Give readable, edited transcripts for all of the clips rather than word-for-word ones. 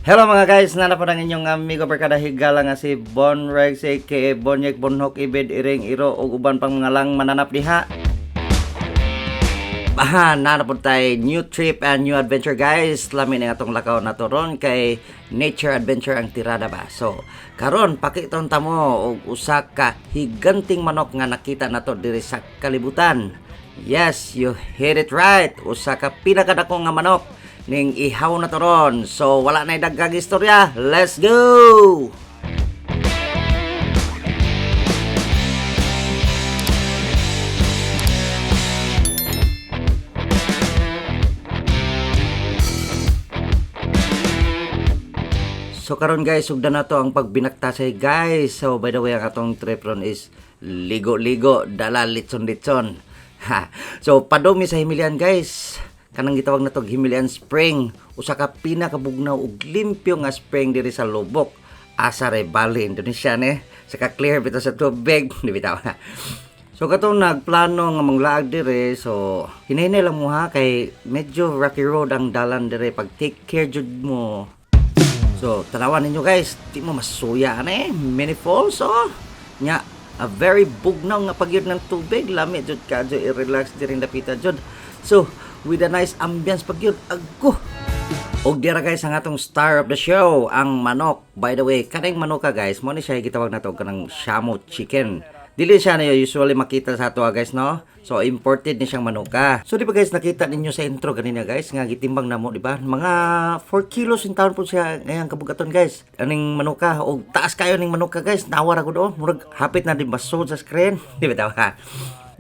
Hello mga guys, nana po ang inyong amigo barkada higala nga si Bon Rex aka Bonyek Bonhok Ibid Iring Iro ug uban pang mga lang mananap diha. Baha, nana po tayo new trip and new adventure, guys. Lami na atong lakaw na to ron kay nature adventure ang tirada ba. So, karon pakiton ta mo og usa ka higanting manok nga nakita nato diri sa kalibutan. Yes, you heard it right. Usa ka pinakadako nga manok ning ihaw na to ron. So, wala na daghang istorya. Let's go! So karon guys, sugdan na to ang pagbinaktasay, guys. So by the way, ang atong trip ron is ligo-ligo, dala litson-litson. Ha. So padumi sa Himilian, guys. Kanang gitawag na to Himilian Spring, usa ka pinakabugnaw ug limpyo nga spring diri sa Lubok. Asa re Bali, Indonesia ne. Saka clear bitaw sa tubig, di bitaw. So katong nagplano nga manglaag dire, so hinay lang mo ha kay medyo rocky road ang dalan dire, pag take care jud mo. So, tanawan ninyo guys, di mo masuya na eh. Many falls, oh. Nya, a very bugnaw nga pagyud ng tubig. Lami jud ka jud, i-relax di rin dapita jud. So, with a nice ambience pagyud, ago. Og dira guys ang atong star of the show, ang manok. By the way, kaning manok ka guys, mo ni siya gitawag nato kanang Shamo chicken. Dili siya na usually makita sa ato guys, no? So imported ni siyang manuka. So di ba guys, nakita ninyo sa intro ganina guys nga gitimbang namo, di ba? Mga 4 kilos in taon po siya ngayang kabugaton guys. Aning manuka og taas kayo ning manuka guys. Nawar ako do. Murag hapit na din basod sa screen. Di ba tawa?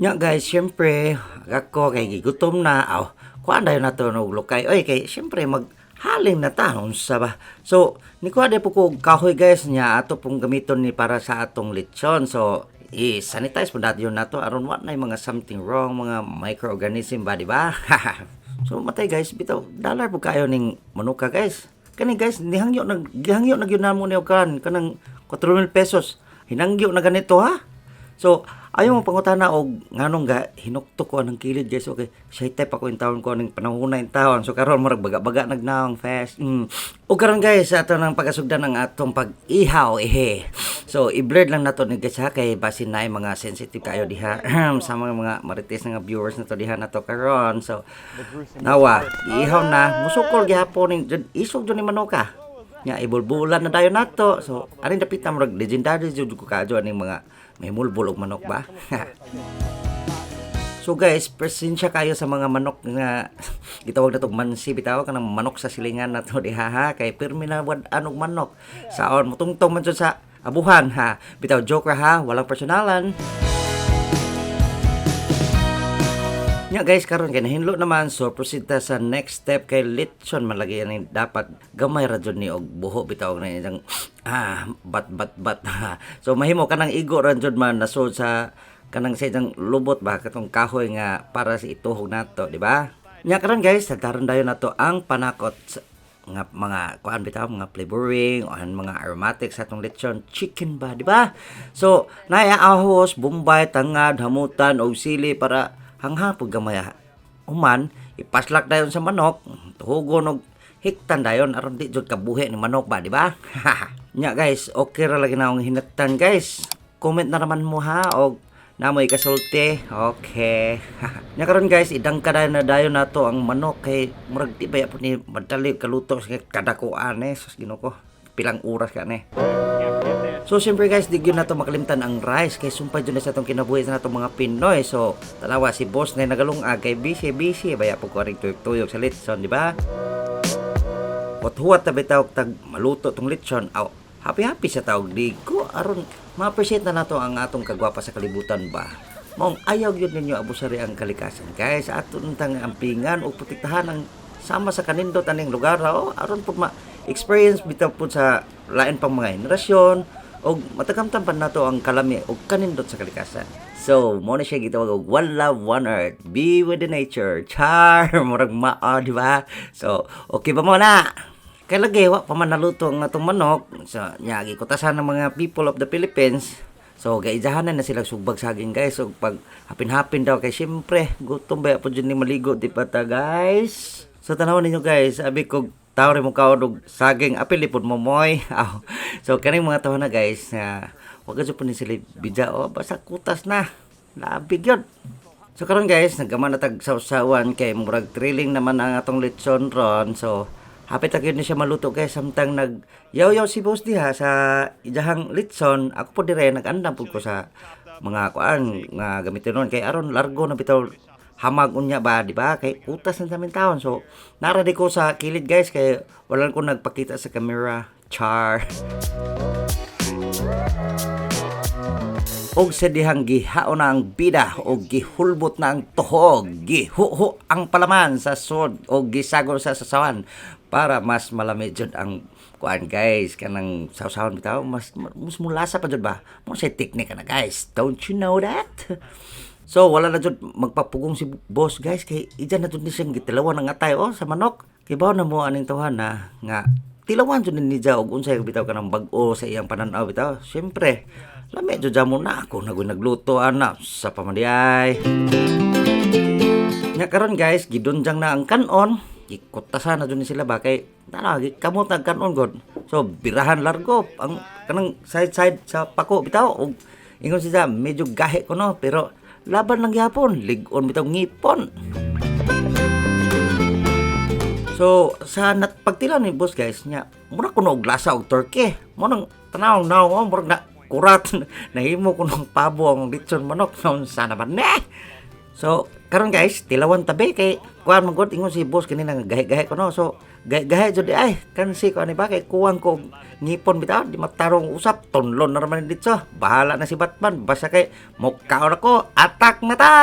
Nya guys, syempre ako kay gigutom na. Aw, kuan dayon nato og lukay. Oy, kay syempre mag halin na ta unsa ba. So nikuha di po ko og kahoy guys, nya ato pong gamiton ni para sa atong lechon. So i-sanitize po natin yun nato aron wa na mga something wrong, mga microorganism ba, di ba? So matay guys, bitaw dollar po kayo ning manuka guys. Kani guys, nihangyo nag gihangyo na gyud namo niyo kan kanang 4,000 pesos. Hinangyo na ganito ha. So, ayaw mo pangutana og nganong ga hinukto ko anang kilid guys. Okay, shy type ako in taon ko aning panahon na in taon. So karon murag baga-baga nagnaong fast. Og karon guys, ato nang pagasugdan ang atong pag-ihaw ehe. So i-blur lang nato ni guys ha kay basin na mga sensitive kayo diha sa mga marites nga viewers nato diha nato karon. So nawa, ihaw na musukol gihapon ning isog jud ni manuka. Nya ibulbulan na dayon nato. So aning dapita murag legendary jud ko kadyo aning mga may mulbul og manok ba. So guys, presensya kayo sa mga manok nga gitawag na tog mansi bitaw, kanang manok sa silingan na to diha ha kay pirmi na wad anog manok. Saon mutungtong man jud sa abuhan ha. Bitaw joke ra ha, walang personalan. Nya guys, karon kay nahinlo naman, so proceed ta sa next step kay lechon man lagi ani, dapat gamay ra jud ni og buho bitaw na iyang bat bat bat. So mahimo kanang igo ra jud man nasod sa kanang sa iyang lubot ba, katong kahoy nga para sa ituhog nato, di ba? Nya karon guys, sadaron dayon nato ang panakot nga mga kuan bitaw, mga flavoring o ang mga aromatics sa atong lechon chicken ba, di ba? So naay ahos, bombay, tangad, hamutan og sili para hanghapon gamay. Human ipaslak dayon sa manok, tuhugon og hiktan dayon aron di jud kabuhi ni manok ba, di ba? Nya guys, okay ra lagi na akong hinaktan guys. Comment na naman mo ha og namoy kasulti. Okay. Nya karon guys, idangka dayon na dayon nato ang manok kay murag di ba po ni madali kaluto sa kadakuan eh. Sus, Ginoo ko. Pilang oras ka ni. So siyempre guys, di gyud nato makalimtan ang rice kay sumpay jud na sa atong kinabuhi sa natong mga Pinoy. So tanawa si boss na nagalungag kay busy busy baya po ko ring tuyok-tuyok sa litson, di ba? Huwat-huwat ta bitaw tag maluto tong litson. Aw, happy happy sa tawag di ko aron ma-appreciate na nato ang atong kagwapa sa kalibutan ba. Maong ayaw gyud ninyo abusari ang kalikasan guys. Aton tang ampingan ug protektahan ang sama sa kanindot aning lugar oh, aron pud ma-experience bitaw pud sa lain pang mga henerasyon og matakamtan pa nato ang kalami og kanindot sa kalikasan. So, mo na siya gitawag og one love, one earth. Be with the nature. Char, murag maa, di ba? So, okay ba mo na? Kay lagi wa pa man naluto ang atong manok. So, nya gikutasan ng mga people of the Philippines. So, gaijahanan na sila sugbag saging guys. So, pag hapin-hapin daw kay syempre gutom ba po dyan ni maligo, di ba ta guys? So, tanawan ninyo guys, abi ko Tao rin mo kaon og saging, apil lipod mo moy. Aw. So kaning mga tawo na, guys, nga wa ka po ni sila bidya oh, basta kutas na. Labi gyud. So karon, guys, nagama na tag sawsawan kay murag thrilling naman ang atong litson ron. So hapit ta gyud ni siya maluto, guys, samtang nag yaw-yaw si boss diha sa iyahang litson, ako po dire nag-andam pud ko sa mga kuan nga gamitin nun kay aron largo na bitaw hamag unya ba, di ba? Kay utas na tamin taon. So nara di ko sa kilid, guys, kay wala ko nagpakita sa camera. Char. Og sa dihang gihaon na ang bida o gihulbot na ang tuhog, gihuho ang palaman sa sod o gisagol sa sasawan para mas malami jud ang kuan, guys, kanang sawsawan bitaw, mas mas mulasa pa jud ba mo sa teknika na, guys. Don't you know that? So wala na jud magpapugong si boss, guys, kay ija na jud ni siyang gitilawan ang atay oh sa manok. Kibaw na mo aning tawhan na nga tilawan jud ni niya og unsay bitaw kanang bag-o sa iyang panan-aw bitaw. Syempre lami jud mo na ako nagluto ana sa pamandiay. Nya karon, guys, gidunjang na ang kanon, gikutasan na jud ni sila ba kay tara gikamot ang kanon god. So birahan largo ang kanang side side sa pako bitaw og ingon siya medyo gahi kuno pero laban lang gyapon, lig-on bitaw ngipon. So sa nat pagtila ni boss, guys, nya mura kuno og lasa og turkey. Mo nang tanaw naw oh, murag na kurat nahimo kuno og pabo ang litson manok naon sana ba ne. So karon, guys, tilawan tabi kay kuan man gud ingon si boss kanina nga gahi-gahi kuno. So gahi-gahi jud ay kansi ko ani ba kay kuwang ko og ngipon bitaw di matarong usap tunlon na raman dito. Bahala na si Batman basta kay mokaon ako, attack na ta.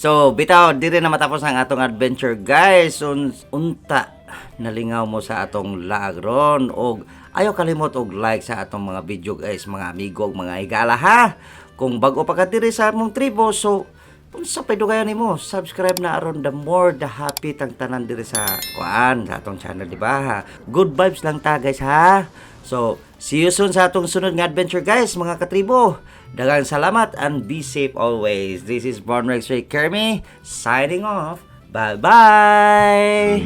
So bitaw diri na matapos ang atong adventure, guys. Unta nalingaw mo sa atong laag ron og ayaw kalimot og like sa atong mga video, guys, mga amigo ug mga higala ha. Kung bago pa ka diri sa among tribo, so unsa pay dugayan nimo, subscribe na aron the more the happy tang tanan diri sa kuan sa atong channel, di ba ha? Good vibes lang ta, guys, ha. So see you soon sa atong sunod nga adventure, guys, mga katribo. Daghang salamat and be safe always. This is Von Rex Ray Kermy signing off. Bye bye.